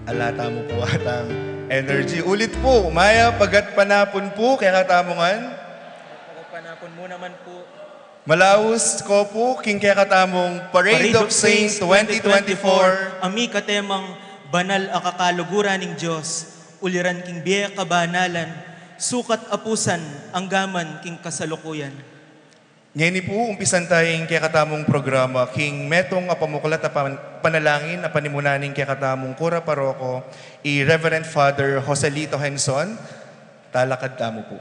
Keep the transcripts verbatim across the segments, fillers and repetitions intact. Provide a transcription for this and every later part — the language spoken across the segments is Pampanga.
Ala tamu pu atang energy. Ulit pu, mayap a gatpanapun pu kekatamu ngan. Gatpanapun mu naman pu. Malaus ko pu king kekatamung Parade of Saints twenty twenty-four, a mikatemang banal a kakaluguran ning Dios, uliran king bie kabanalan, sukat apusan anggaman king kasalukuyan. Ngeni pu, umpisan taya ing kekatamung programa king metung a pamuklat a pan-, panalangin a panimunan ning kekatamung kura paroko, i Reverend Father Joselito Henson. Talakad tamu pu.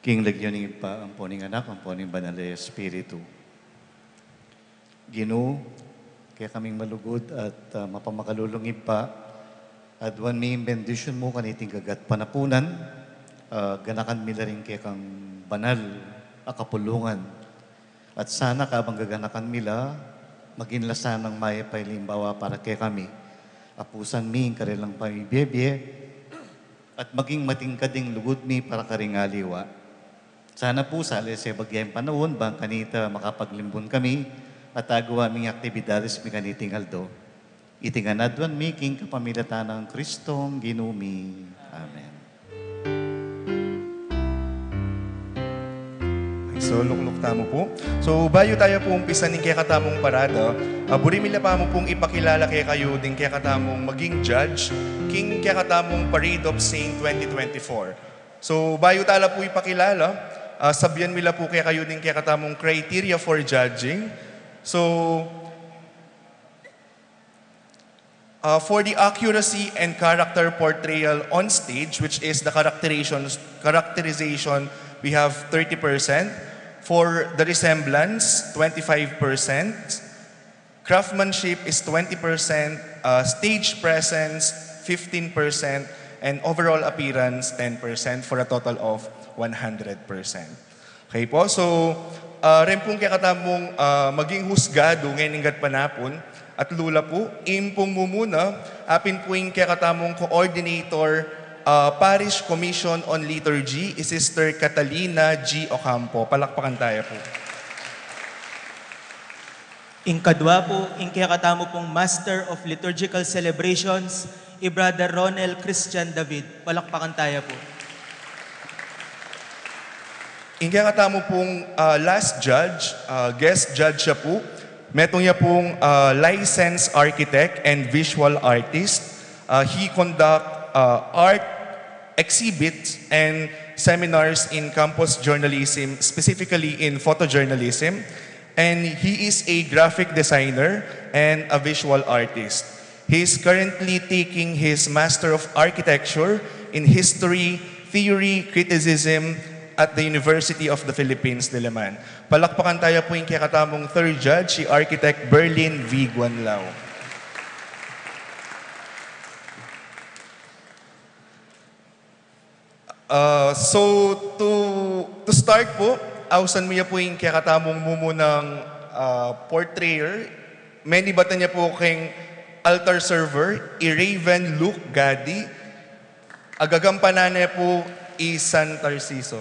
King lagyu ning Ibpa, ampo ning Anak, ampo ning Banal a Espiritu. Ginu, kekaming malugud at, ah, mapamakalulung Ibpa, aduan mi ing bendisyun mu kaniting gagat panapunan, ah, ganakan mi la ring kekang banal a kapulungan. At sana kabang gaganakan mi la, maging la sanang mayap a alimbawa para kekami. Apusan mi ing karelang pamibiebie, at maging matingkad ing lugud mi para karing aliwa. Sana pu, salese bagya ing panaun, bang kanita makapaglimbun kami, at agawa mi ing aktibidades mi kaniting aldo. Iti ngan aduan mi king kapamilatan nang Kristong Ginu mi. Amen. Ay, so, lukluk tamu pu. So, bayu taya pu umpisan ing kekatamung parada, ah, buri mi la pamu pung ipakilala kekayu ding kekatamung maging judge king kekatamung Parade of Saint twenty twenty-four. So, bayu tala pu ipakilala, ah, sabian mi la pu kekayu ding kekatamung criteria for judging. So, Uh, for the accuracy and character portrayal on stage, which is the characterization, characterization, we have thirty percent. For the resemblance, twenty-five percent. Craftsmanship is twenty percent. Uh, stage presence, fifteen percent. And overall appearance, ten percent, for a total of one hundred percent. Okay po, so, ah, ren pung kekatamung, ah, maging husgadu ngening gatpanapun at lula pu, ing pung mumuna, apin pu ing kekatamung coordinator, ah, Parish Commission on Liturgy, i Sister Catalina G. Ocampo. Palakpakan taya pu. Ing kadwa pu, ing kekatamu pung Master of Liturgical Celebrations, i Brother Ronel Christian David. Palakpakan taya pu. Ing kekatamu pung, ah, last judge, ah, guest judge ya pu. Metung ya pung, ah, licensed architect and visual artist. Ah, he conduct, ah, art exhibits and seminars in campus journalism, specifically in photojournalism. And he is a graphic designer and a visual artist. He is currently taking his Master of Architecture in History, Theory, Criticism at the University of the Philippines, Diliman. Palakpakan taya pu ing kekatamung third judge, si Architect Berlin V. Guanlao. Ah, so, to, to start pu, ausan mi ya pu ing kekatamung mumunang, ah, portrayer. Menibatan ya pu king altar server, i Raven Luke Gadi. Agagampanan na ya pu i San Tarciso.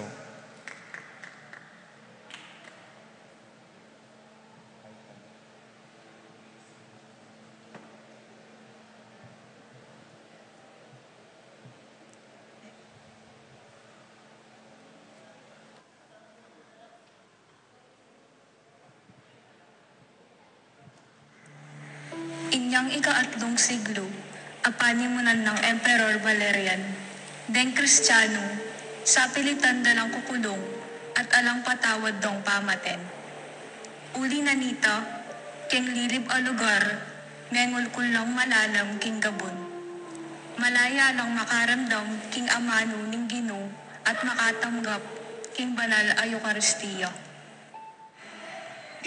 Inyang ikaatlung siglo, a panimunan nang Emperor Valerian, deng Kristiano, sapilitan da lang kukulung at alang patawad dong pamaten. Uli na nita, keng lilib a lugar, mengulkul lang malalam king gabun. Malaya lang makaramdam king amanu ning Ginu at makatanggap king banal a Eukaristia.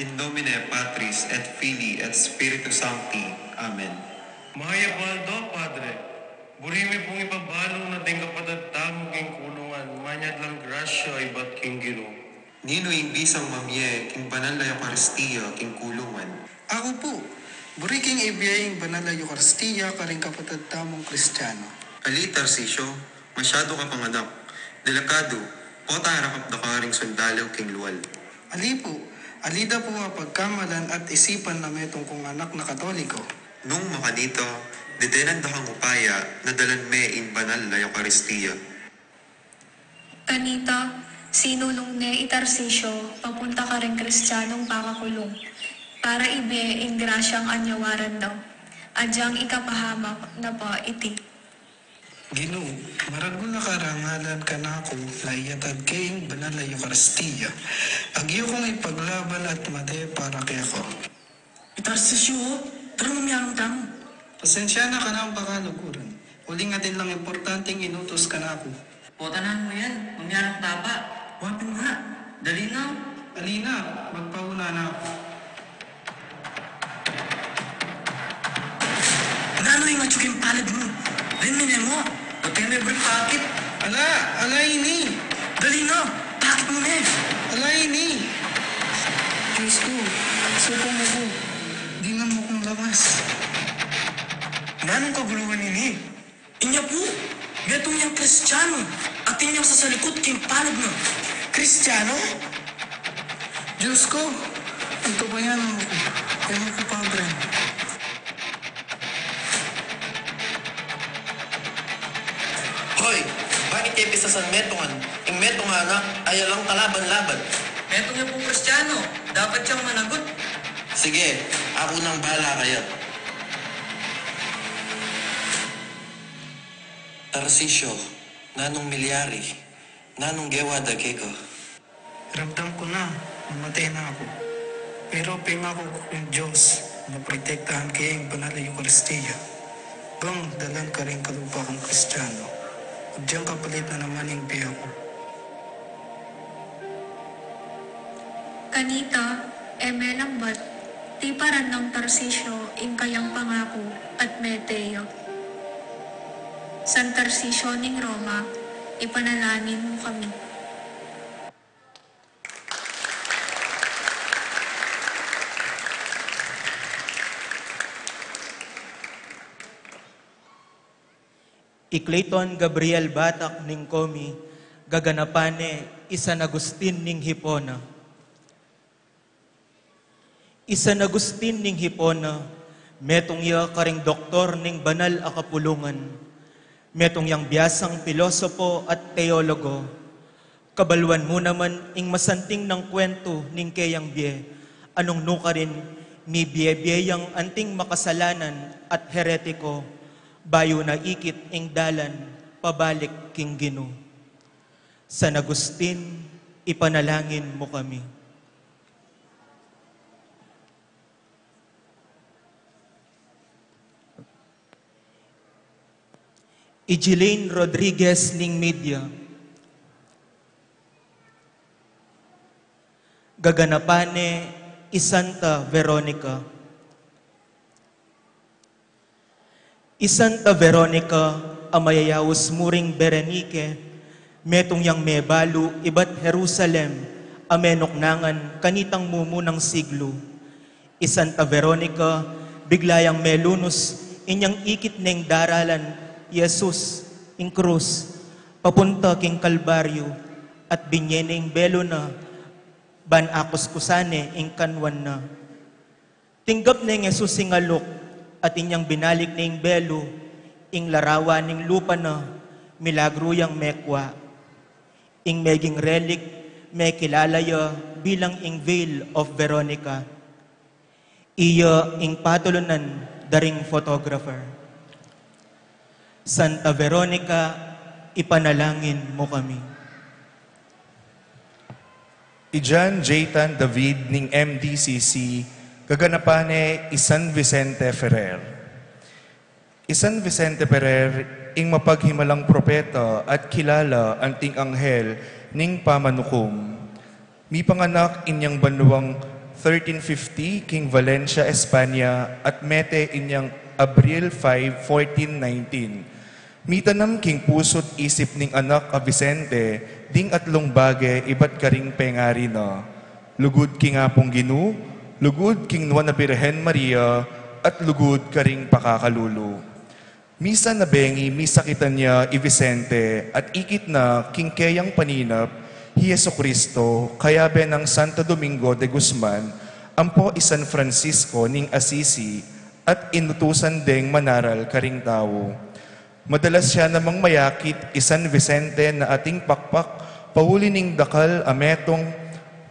In nomine Patris et Filii et Spiritus Sancti. Amen. Mayap a aldo, Padre. Buri mi pung ipabalu na deng kapatad tamu king kulungan, manyad lang grasya ibat king Ginu. Ninu ing bisang mamie king banal a Eukaristia king kulungan? Aku pu, buri kung ibie ing banal a Eukaristia karing kapatad tamung Kristiano. Ali, Tarcisio, Masyadu ka pang anak. Delikadu, pota arakap da karing sundaliw king lual. Ali pu, ali da pu a pagkamalan at isipan na metung kung anak na Katoliko. Nung makanita, dedenan da kang upaya na dalan me ing banal a Eukaristia. Kanita, sinulung ne i Tarcisio papunta karing Kristianong pakakulung, para ibe ing grasyang anyawaran na, adyang ikapahamak na pa iti. Ginu, maragul a karangalan kanaku na iyatad ke ing banal a Eukaristia. Agyu kung ipaglaban at mate para keka. I Tarcisio, tara, mamiarung tamu. Pasensya na, kanakung pakaluguran. Uling atin lang importanteng inutus kanaku. Potanan mu yan, mamiarung tapa. Wa pin nga. Dali na. Dali na, magpauna na aku. Nanu ing atyu king palad mu? Rin, mine mu. Ba't e me brief pocket? Ala, ala ini. Dali na, pocket mu ne. Ala ini. Diyos ku, suko mu ku. Dinan mu kung lakas. Nanung kaguluhan ini? Inya pu, metung yang Kristiano, atin yang sasalikut king palad na. Kristiano? Diyos ku, anto ba yan? Ewan ku, Padre. Hoy, bakit ye pisasan metungan? Ing metung a anak, ay alang kalaban-laban. Metung ya pung Kristiano, dapat yang managut. Sige, aku nang bahala kaya. Tarcisio, nanung milyari? Nanung gewa da keka? Ramdam ku na, namate na aku. Pero pengaku ku king Dios, na protektahan ke ing banal a Eukaristia. Bang dalan karing kalupa kung Kristiano. Agyang kapalit na naman ing bie ku. Kanita, e me lambat, tiparan nang Tarcisio ing kayang pangaku at mete ya. San Tarcisio ning Roma, ipanalangin mu kami. I Clayton Gabriel Batak ning Comi, gaganapan ne i San Agustin ning Hipona. I San Agustin ning Hipona, metung ya karing doktor ning banal a kapulungan, metung yang biasang pilosopo at teologo, kabaluan mu naman ing masanting nang kwentu ning keyang bie, a nung nukarin mibie-bie yang anting makasalanan at heretiko, bayu na ikit ing dalan pabalik king Ginu. San Agustin, ipanalangin mu kami. I Jelaine Rodriguez ning Media. Gaganapan ne i Santa Veronica. I Santa Veronica a mayayaus mu ring Berenike, metung yang mebalu ibat Jerusalem a menuknangan kanitang mumunang siglu. I Santa Veronica, bigla yang melunus inyang ikit neng daralan Jesus ing krus papunta king Kalbaryo at binye ne ing belu na ban akuskusan ne ing kanwan na. Tinggap neng Jesus ing aluk at inyang binalik ne ing belu, ing larawan ning lupa na milagru yang mekua. Ing meging relic, mekilala ya bilang ing Veil of Veronica. Iya ing patulunan da ring photographer. Santa Veronica, ipanalangin mu kami. I Jan Jaytan David ning M D C C, gaganapan ne i San Vicente Ferrer. I San Vicente Ferrer, ing mapaghimalang propeta at kilala anting anghel ning pamanukum. Mipanganak inyang banuang thirteen fifty king Valencia, Espanya, at mete inyang Abril five, fourteen nineteen. Mitanam king pusu't isip ning anak a Vicente ding atlung bage ibat karing pengari na. Lugud king Apung Ginu, lugud king Nuan a Birhen Maria, at lugud karing pakakalulu. Misa na bengi misakitan ya i Vicente at ikit na king keyang paninap hi Jesucristo, kayabe nang Santo Domingo de Guzman, ampo i San Francisco ning Assisi, at inutusan deng manaral karing tau. Madalas ya namang mayakit i San Vicente na ating pakpak pauli ning dakal a metung.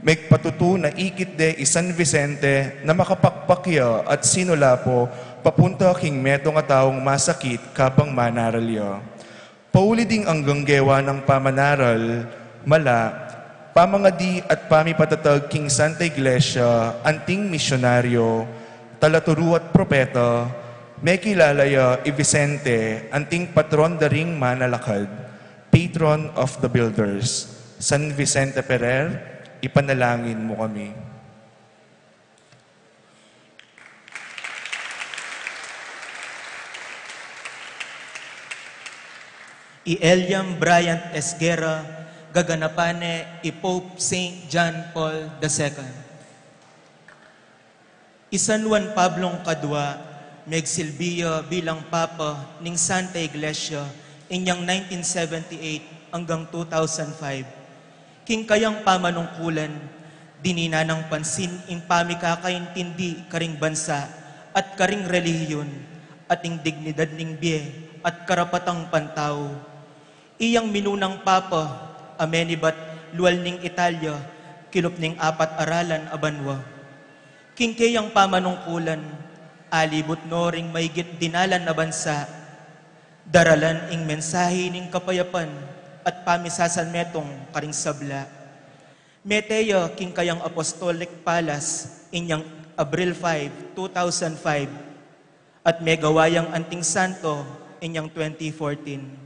Megpatutu na ikit de i San Vicente na makapakpak ya at sinulapo papunta king metung a taung masakit kabang manaral ya. Pauli ding anggang gewa nang pamanaral, mala, pamangadi at pamipatatag king Santa Iglesia, anting misyonaryo, talaturu at propeta, mekilala ya i Vicente, anting patron da ring manalakad, patron of the builders. San Vicente Ferrer, ipanalangin mu kami. I Eliam Bryant Esguerra, gaganapan ne i Pope Saint John Paul the Second. I San Juan Pablong Kadua, megsilbi ya bilang Papa ning Santa Iglesia inyang nineteen seventy-eight anggang two thousand five. King kayang pamanungkulan, dinina nang pansin ing pamikakaintindi karing bansa at karing relihiyon at ing dignidad ning bie at karapatang pantau. Iyang minunang papa a menibat lual ning Italia, kilup ning apat a ralan a banua. King keyang pamanungkulan, alibut no ring maigit dinalan a bansa, daralan ing mensahe ning kapayapan at pamisasan metung karing sabla. Mete ya king kayang Apostolic Palace inyang Abril five, two thousand five, at megawa yang anting santo inyang twenty fourteen.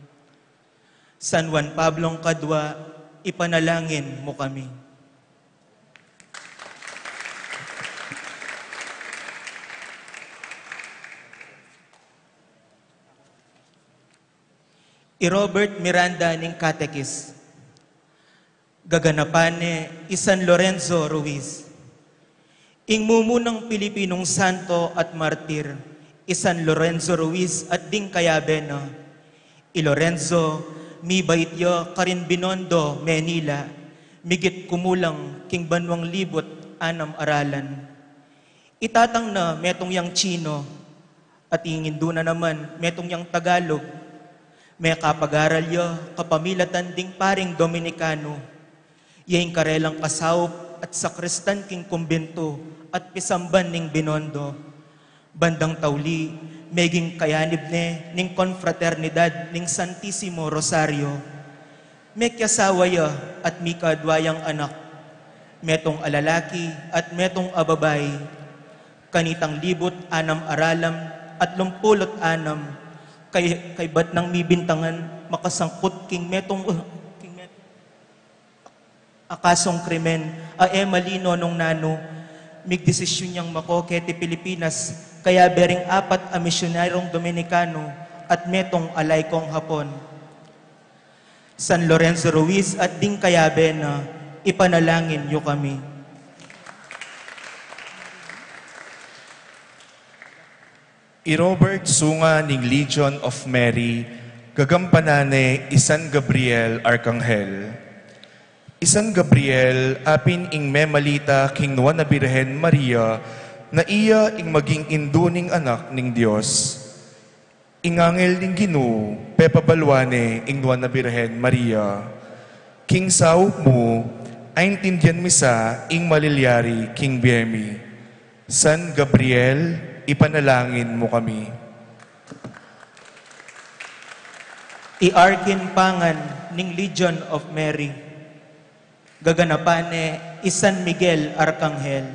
San Juan Pablong Kadua, ipanalangin mu kami. I Robert Miranda ning katekis. Gaganapan ne i San Lorenzo Ruiz. Ing mumunang Pilipinong santo at martir, i San Lorenzo Ruiz at ding kayabe na. I Lorenzo, mibait ya karin Binondo, Manila, migit kumulang king banuang libut anam a ralan. I tatang na metung yang Chino, at ing indu na naman metung yang Tagalog. Mekapag-aral ya kapamilatan ding paring Dominikano. Ya ing karelang kasaup at sakristan king kumbintu at pisamban ning Binondo. Bandang tauli, meging kayanib ne ning konfraternidad ning Santisimo Rosario. Mekiasawa ya at mikadwa yang anak, metung a lalaki at metung a babai. Kanitang libut anam a ralan at lumpulut anam, kay-, kaybat nang mibintangan makasangkut king metung, king metung a kasung krimen a e malino nung nanu, migdesisyun yang mako keti Pilipinas, kayabe ring apat a misyonarong Dominikano at metung a laikong Hapon. San Lorenzo Ruiz at ding kayabe na, ipanalangin yu kami. I Robert Sunga ning Legion of Mary, gagampanan ne i San Gabriel Arkanghel. I San Gabriel, apin ing memalita king Nuan a Birhen Maria, na iya ing maging indu ning Anak ning Dios. Ing anghel ning Ginu, pepabaluan ne ing Nuan a Birhen Maria. King saup mu, aintindian mi sa ing malilyari king bie mi. San Gabriel, ipanalangin mu kami. I Arkin Pangan ning Legion of Mary. Gaganapan ne i San Miguel Arkanghel.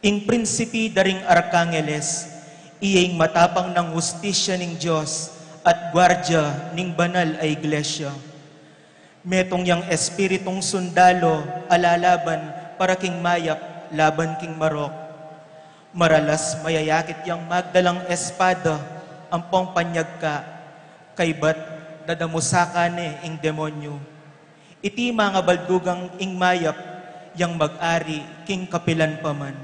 Ing prinsipi da ring arkangeles, iya ing matapang nang hustisya ning Dios at guardia ning banal a iglesia. Metung yang espiritung sundalo a lalaban para king mayap laban king marok. Maralas mayayakit yang magdalang espada ampong panyagka, kaybat dadamusakan ne ing demonyu. Iti mangabaldugang ing mayap yang mag-ari king kapilan pa man.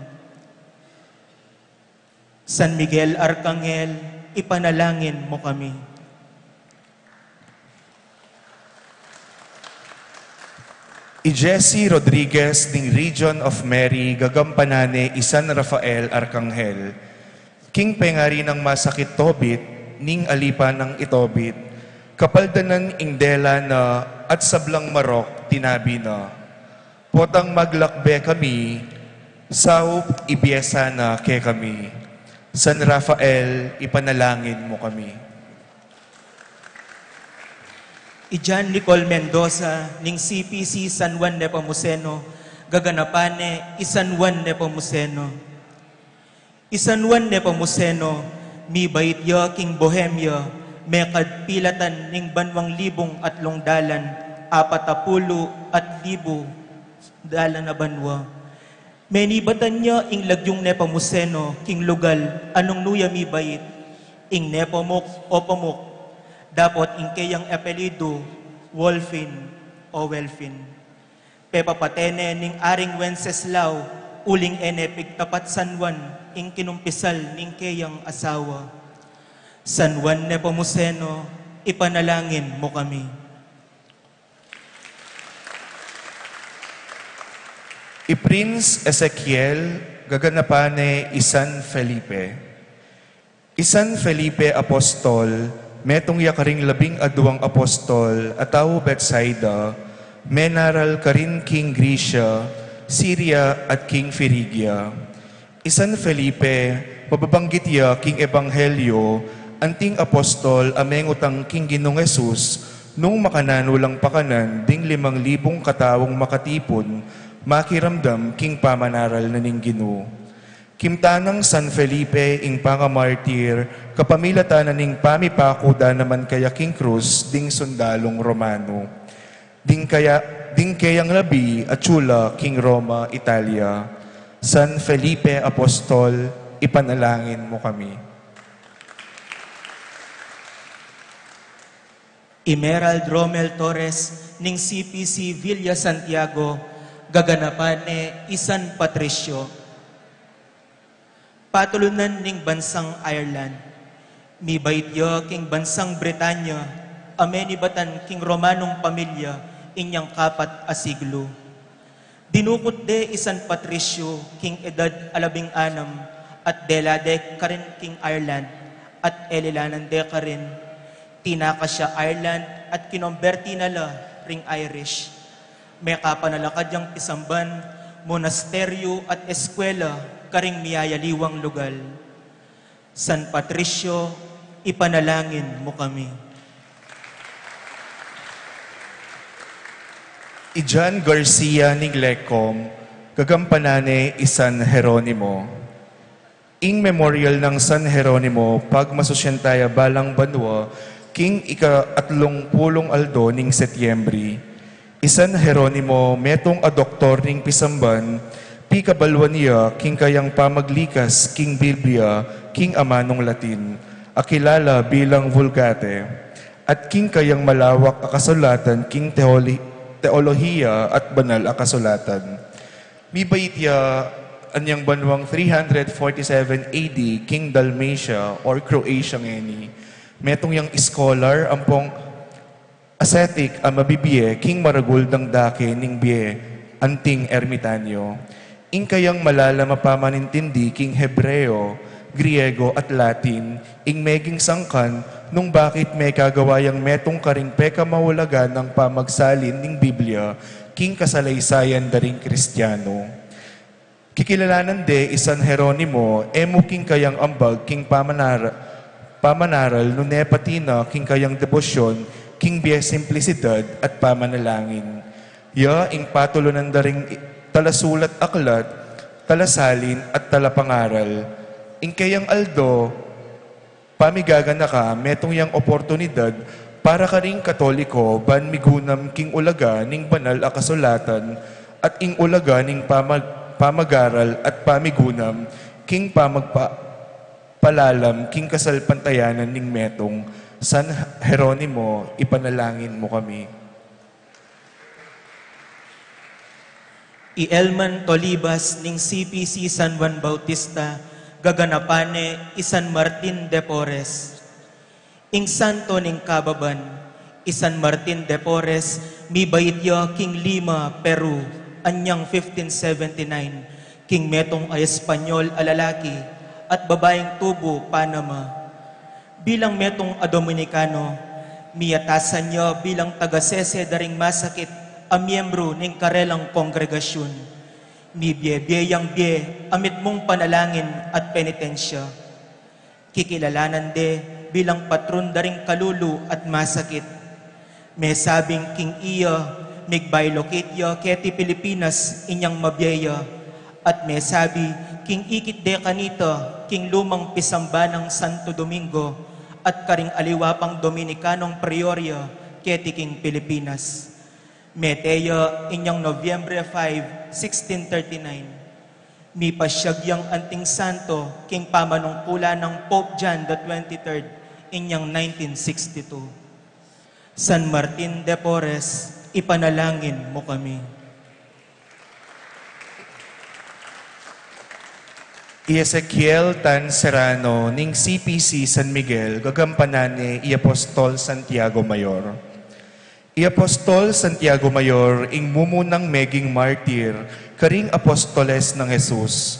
San Miguel Arkanghel, Ipanalangin mo kami. I Jessie Rodriguez ning Region of Mary, gagampanan ne i San Rafael Arkanghel. King pengari nang masakit tobit, ning alipan nang itobit, kapaldanan ing dela na at sablang marok tinabi na. Potang maglakbe kami, saup ibie sana kekami. San Rafael, ipanalangin mo kami. I John Nicole Mendoza ning C P C San Juan Nepomuceno, gaganapan ne i San Juan Nepomuceno. I San Juan Nepomuceno, mibait ya king Bohemia, mekad pilatan ning banwang libung atlung dalan apat a pulu at libu dalan a banwa. Menibatan ya ing lagyung Nepomuceno king lugal a nung nu ya mibait, ing Nepomuk o Pomuk, dapot ing keyang apelyidu, Wolfin o Welfin. Pepapate ne ning Aring Wenceslao, uling e ne pigtapat San Juan ing kinumpisal ning keyang asawa. San Juan Nepomuceno, ipanalangin mo kami. I Prince Ezekiel, gaganapan ne i San Felipe. I San Felipe Apostol, metung ya karing labing aduang apostol a tau Betsaida, menaral karin king Grecia, Syria, at king Phrygia. I San Felipe, mababanggit ya king Ebanghelyo, anting apostol a mengutang king Ginung Jesus, nung makananu lang pakanan ding limang libung kataung makatipun, makiramdam king pamanaral na ning Ginu. Kimtan nang San Felipe ing pangamartir kapamilatan na ning pamipaku da naman kaya king krus ding sundalung Romano. Ding kaya, ding keyang labi atsula king Roma, Italia. San Felipe Apostol, ipanalangin mo kami. Emerald Romel Torres ning C P C Villa Santiago, gaganapan ne i San Patricio. Patulunan ning bansang Ireland. Mibait ya king bansang Britanya, a menibatan king Romanung pamilya inyang kapat a siglo. Dinukut de i San Patricio king edad a labing anam at dela de karin king Ireland at elilanan de karin. Tinakas ya Ireland at kinomberti na la ring Irish. Mekapanalakad yang pisamban, monasteryo at eskwela karing miyayaliwang lugal. San Patricio, ipanalangin mo kami. I John Garcia ning Lecom, gagampanan ne i San Jeronimo. Ing memorial nang San Jeronimo, pagmasusyan taya balang banua, king ika-atlung pulung aldo ning Setyembre. I San Jeronimo, metung a doktor ning pisamban, pikabaluan ya king kayang pamaglikas king Biblia king amanung Latin, a kilala bilang Vulgate, at king kayang malawak a kasulatan king teoli-, teolohiya at banal a kasulatan. Mibait ya anyang banuang three hundred forty-seven A D king Dalmatia or Croatia ngeni. Metung yang scholar ampong ascetic a mabibie king maragul dang dake ning bie, anting ermitanyo. Ing kayang malalam a pamanintindi king Hebreo, Griego, at Latin, ing meging sangkan nung bakit mekagawa yang metung karing pekamaulagan a pamagsalin ning Biblia king kasaleysayan da ring Kristiano. Kikilalanan de i San Jeronimo, e mu king kayang ambag king pamanar-, pamanaral nune pati na king kayang debosyon king bie, simplisidad at pamanalangin. Ya ing patulunan da ring i-, talasulat aklat, talasalin at talapangaral. Ing kayang aldo, pamigaganaka, metung yang oportunidad para karing Katoliko ban migunam king ulaga ning banal a kasulatan at ing ulaga ning pamag-, pamagaral at pamigunam king pamagpa-, palalam king kasalpantayanan ning metung. San Jeronimo, ipanalangin mo kami. I Elman Tolibas ning C P C San Juan Bautista, Gaganapan ne i San Martin de Porres. Ing santo ning kababan, i San Martin de Porres, mibait ya king Lima, Peru, anyang fifteen seventy-nine, king metung a Espanyol a lalaki at babaing tubu Panama. Bilang metung a Dominikano, miyatasan ya bilang tagasese da ring masakit a miyembru ning karelang kongregasyun. Mibie-bie yang bie a mitmung panalangin at penitensya. Kikilalanan de bilang patron da ring kalulu at masakit. Mesabing king iya, migbaylokit ya keti Pilipinas inyang mabie ya, at mesabi king ikit de kanita king lumang pisambanang Santo Domingo at karing aliwa pang Dominikanong priorya keti king Pilipinas. Mete ya inyang Nobyembre five, sixteen thirty-nine. Mipasyag yang anting santo king pamanungkulan nang Pope John the twenty-third inyang nineteen sixty-two. San Martin de Porres, ipanalangin mu kami. I Ezekiel Tan Serrano ning C P C San Miguel, gagampanan ne i Apostol Santiago Mayor. I Apostol Santiago Mayor ing mumunang meging martir karing apostoles nang Jesus,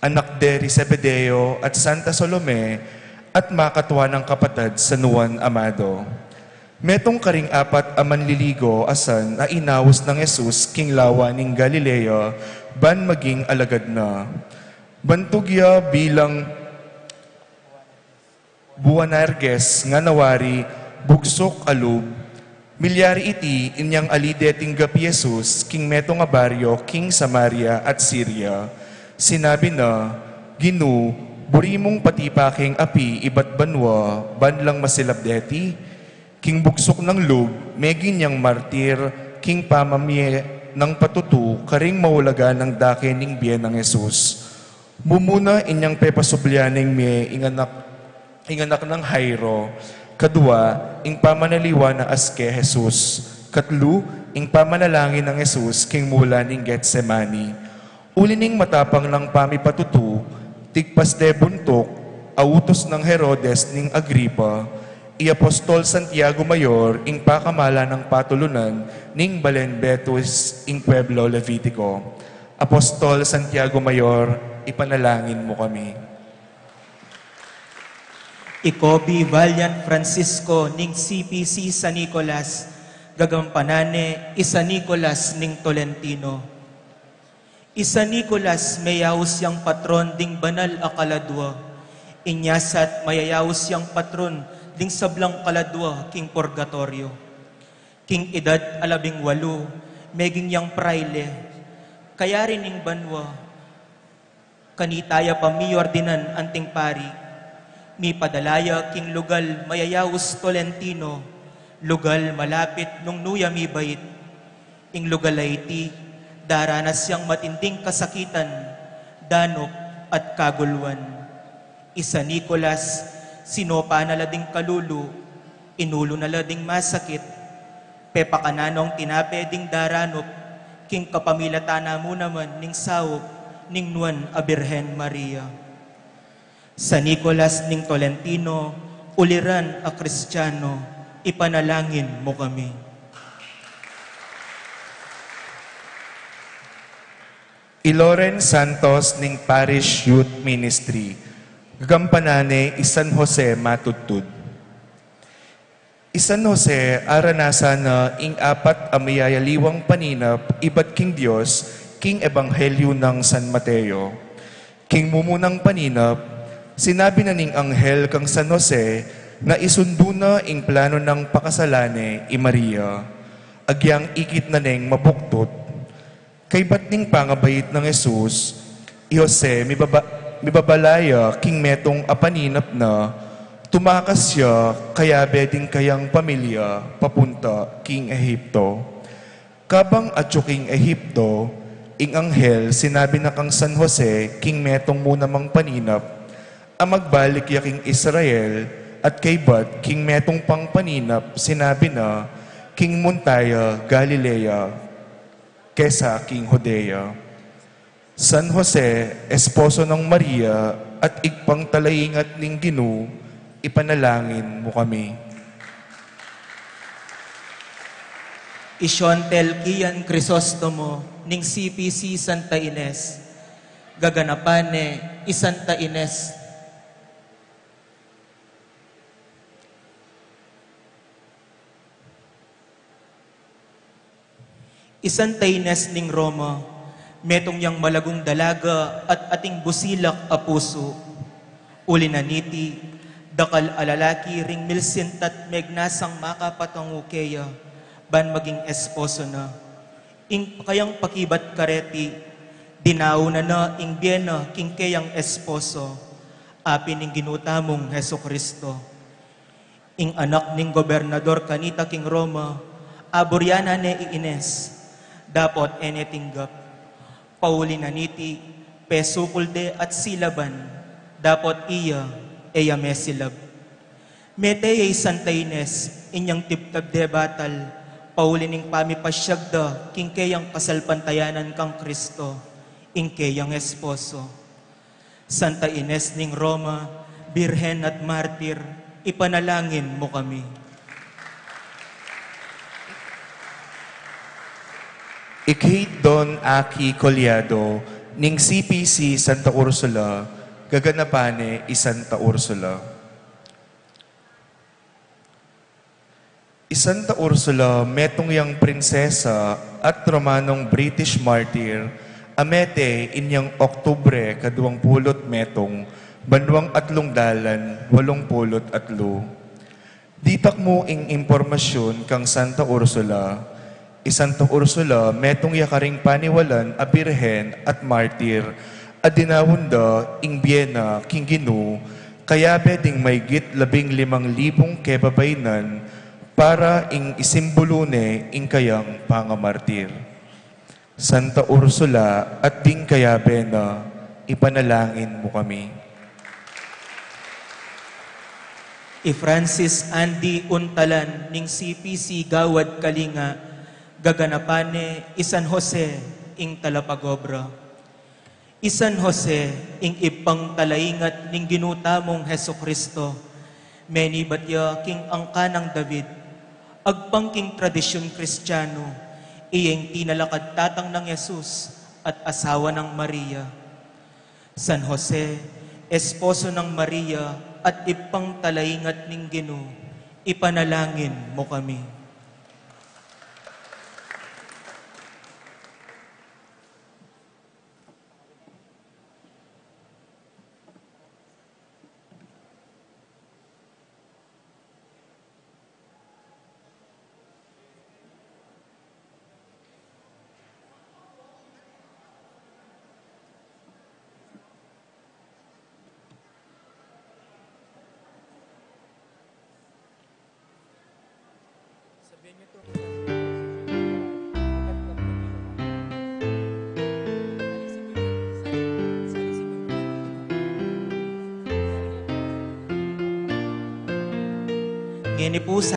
anak de ri Zebedeo at Santa Salome, at makatwa nang kapatad San Juan Amado. Metung karing apat a manliligo a san a inaus nang Jesus king lawa ning Galilea ban maging alagad na. Bantug ya bilang Boanerges, ngana wari bugsuk a lub. Milyari iti inyang ali deting gapi Jesus king metung a baryo king Samaria at Siria. Sinabi na, "Ginu, buri mung patipa keng api ibat banua ban lang masilab deti?" King bugsuk nang lub, meging yang martir king pamamie nang patutu karing maulaga nang dake ning bie nang Jesus. Mumuna, inyang pepasublian ning mie ing anak, ing anak nang Jairo. Kadua, ing pamanaliwa na aske Jesus. Katlu, ing pamanalangin nang Jesus king mula ning Getsemani. Uli ning matapang nang pamipatutu, tigpas de buntuk a utus nang Herodes ning Agripa, i Apostol Santiago Mayor ing pakamala nang patulunan ning balen Betis ing pueblo Levitico. Apostol Santiago Mayor, ipanalangin mu kami. I Kobe Valiant Francisco ning C P C San Nicolas, gagampanan ne i San Nicolas ning Tolentino. I San Nicolas meyaus yang patron ding banal a kaladua. Inya sat mayayaus yang patron ding sablang kaladua king purgatoryo. King edad a labing walu, meging yang praile. Kayari ning banua, kanita ya pa miordinan anting pari. Mipadala ya king lugal mayayaus Tolentino, lugal malapit nung nu ya mibait. Ing lugal a iti, daranas yang matinding kasakitan, danup at kaguluan. I San Nicolas, sinopa na la ding kalulu, inulu na la ding masakit, pepakanan nong tinape ding daranup, king kapamilatan na mu naman ning saup ning Nuan a Birhen Maria. San Nicolas ning Tolentino, uliran a Kristiano, ipanalangin mu kami. I Loren Santos ning Parish Youth Ministry, gagampanan ne i San Jose Matudtud. I San Jose, aranasan na ing apat a mayayaliwang paninap ibat king Dios king Ebanghelyo nang San Mateo. King mumunang paninap, sinabi na ning anghel kang San Jose na isundu na ing plano nang pakasalan ne i Maria. Agyang ikit na neng mabuktud. Kaybat ning pangabait nang Jesus, i Jose, mibaba-, mibabala ya king metung a paninap na, tumakas ya kayabe ding kayang pamilya papunta king Ehipto. Kabang atyu king Ehipto, ing anghel sinabi na kang San Jose king metung mu namang paninap, a magbalik ya king Israel, at kaybat king metung pang paninap sinabi na, king munta ya Galilea kesa king Judea. San Jose, esposo nang Maria, at Ibpang talaingat ning Ginu, ipanalangin mu kami. I Siontel Kian Crisostomo ning C P C Santa Ines, gaganapan ne i Santa Ines. I Santa Ines ning Roma, metung yang malagung dalaga at ating busilak a pusu. Uli na niti, dakal a lalaki ring milsintat megnasang makapatangu keya, ban maging esposo na. Ing kayang pakibat kareti, dinaun na na ing bie na king keyang esposo, a pin ning Ginu tamung Jesucristo. Ing anak ning gobernador kanita king Roma, aburyanan ne i Ines, dapot e ne tinggap. Pauli na niti, pesukul de at silaban, dapot iya, e ya mesilab. Mete ya i Santa Ines, inyang tibtab de batal, pauli ning pamipasyag da king keyang kasalpantayanan kang Cristo, ing keyang esposo. Santa Ines ning Roma, Birhen at Martir, ipanalangin mu kami. I Kate Don Aki Collado ning C P C Santa Ursula, gaganapan ne i Santa Ursula. I Santa Ursula, metung yang prinsesa at Romanong British martir, a mete inyang Oktubre kaduang pulu't metung, banuang atlung dalan walung pulu't atlu. Ditak mu ing impormasyun kang Santa Ursula. I Santa Ursula, metung ya karing paniwalan a birhen at martir, a dinaun da ing bie na king Ginu, kayabe ding maygit labing limang libung kebabaynan, para ing isimbulu ne ing kayang pangamartir. Santa Ursula, at ding kayabe na, ipanalangin mu kami. I Francis Andy Untalan ning C P C Gawad Kalinga, gaganapan ne i San Jose ing talapagobra. I San Jose, ing Ibpang talaingat ning Ginu tamung Jesucristo, menibat ya king angka nang David, agpang king tradisyun Kristianu, iya ing tinalakad tatang nang Jesus at asawa nang Maria. San Jose, esposo nang Maria at Ibpang talaingat ning Ginu, ipanalangin mu kami. Ngeni pu sa-